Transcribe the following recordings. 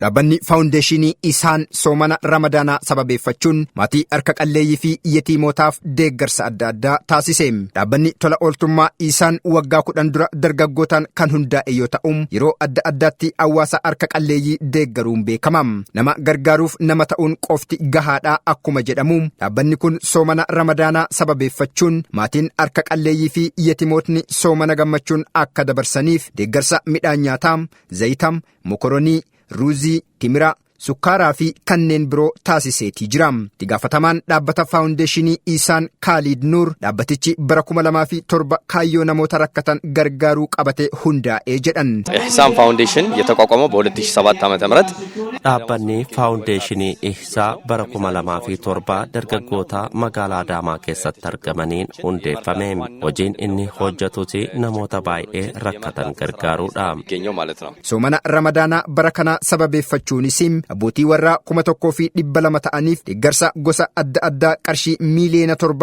Dhaabbanni Faawundeeshinii Ihsaan soomana Ramadaanaa sababeeffachuun maatii harka qalleeyyii fi yetiimotaaf deeggarsa adda addaa taasise. Dhaabbanni tola ooltummaa Ihsaan waggaa 10 dura dargaggootaan kan hundaa'e yoo ta'u, yeroo adda addaatti hawaasa harka qalleeyyii deeggaruun beekama. Nama gargaaruuf nama ta'uun qofti gahaadha akkuma jedhamu, dhaabbanni kun soomana Ramadaanaa sababeeffachuun maatiin harka qalleeyyii fi yetimootni soomana gammachuun akka dabarsaniif deeggarsa midhaan nyaataa, zayita, mokoronii, ruuzii, timira, sukkaaraa fi kanneen biroo taasiseetii jira. Itti gaafatamaan dhaabbata Faawundeeshinii Ihsaan Kaaliid Nuur dhaabbatichi bara 2007 kaayyoo namoota rakkatan gargaaruu qabate hundaa'ee jedhan. ኢሕሳን ፋውንዴሽን የተቋቋመው በ2007 ዓመተ ምህረት Dhaabbanni Faawundeeshinii Ihsaa bara 2007 dargaggoota magaalaa Adaamaa keessatti argamaniin hundeeffame. Hojiin inni hojjetus namoota baay'ee rakkatan gargaaruudha. የሚገኘው ማለት ነው። Soomana Ramadaanaa bara kanaa sababeeffachuunis abbootii warraa 1200 ta'aniif deeggarsa gosa adda addaa qarshii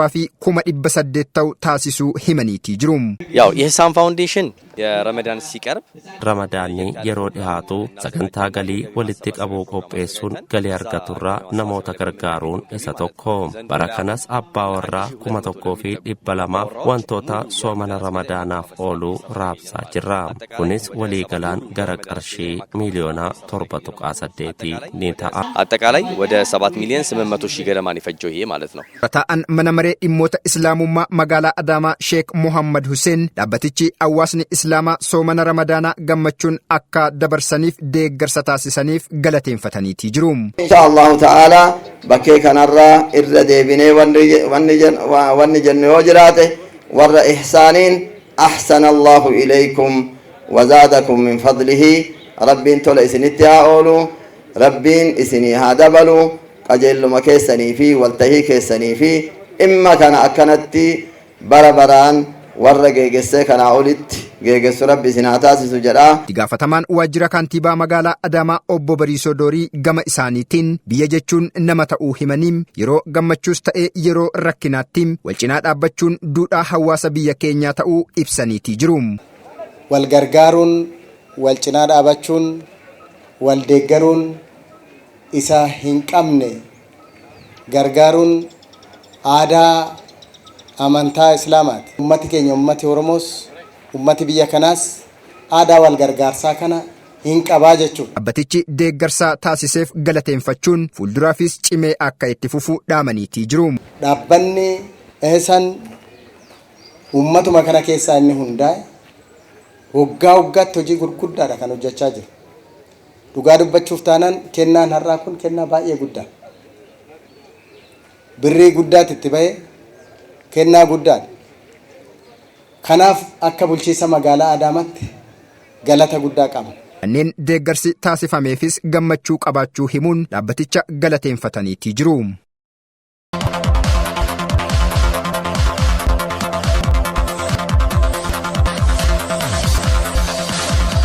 7,800,000 ta'u taasisuu himaniitii jiru. ያው የኢሕሳን ፋውንዴሽን የረመዳን ሲቀርብ Ramadaanni yeroo dhihaatu sagantaa galii walitti qabuu qopheessuun galii argaturraa namoota gargaaruun isa tokko. Bara kanas abbaa warraa 1200f wantoota soomana Ramadaanaaf ooluu raabsaa jirra. Kunis waliigalaan gara qarshii 7.8 miliyoonaa ni ta'a. አጠቃላይ ወደ 7 ሚሊዮን 800 ሺህ ገደማን የፈጀው ይሄ ማለት ነው። Taa'an mana maree dhimmoota Islaamummaa magaalaa Adaamaa Sheek Muhammad Hussein dhaabbatichi hawaasni Islaamaa soomana Ramadaanaa gammachuun akka dabarsaniif deeggarsa taasisaniif galateeffataniitii jiru. Insha Allahu ta'ala bakkee kanarraa irra deebinee wanni jennu yoo jiraate, warra ihsaaniin ahsana Allahu ilaykum wazaadakum min fadlihi, Rabbiin tola isinitti haa oolu, Rabbiin isinii haa dabalu, qajeelluma keessanii fi waltahii keessanii fi dhimma kana akkanatti bara baraan warra geegessee kanaa olitti geegessu Rabbi isin haa taasisu jedha. Itti gaafatamaan waajjira kaantiibaa magaalaa Adaamaa obbo Bariisoo Doorii gama isaaniitiin biyya jechuun nama ta'uu himanii, yeroo gammachuus ta'ee yeroo rakkinaatti wal cinaa dhaabbachuun duudhaa hawaasa biyya keenyaa ta'uu ibsaniitii jiru. Wal gargaaruun, wal cinaa dhaabachuun, wal deeggaruun, isa hin qabne gargaaruun aadaa amantaa Islaamaati. Ummati keenya, ummati Oromoos, ummati biyya kanaas aadaa wal gargaarsaa kana hin qabaa jechuudha. Dhaabbatichi deeggarsa taasiseef galateeffachuun fuulduraafis cimee akka itti fufu dhaamaniitii jiru. Dhaabbanni Ihsaan ummatuma kana keessaa inni hundaa'e waggaa waggaatti hojii gurguddaadha kan hojjechaa jiru. Dhugaa dubbachuuf taanaan kennaan har'aa kun kennaa baay'ee guddaa. Birrii guddaatti itti bahee kennaa guddaadha. Kanaaf akka bulchiinsa magaalaa Adaamaatti galata guddaa qaba. Kanneen deeggarsi taasifameefis gammachuu qabaachuu himuun dhaabbaticha galateeffataniitii jiru.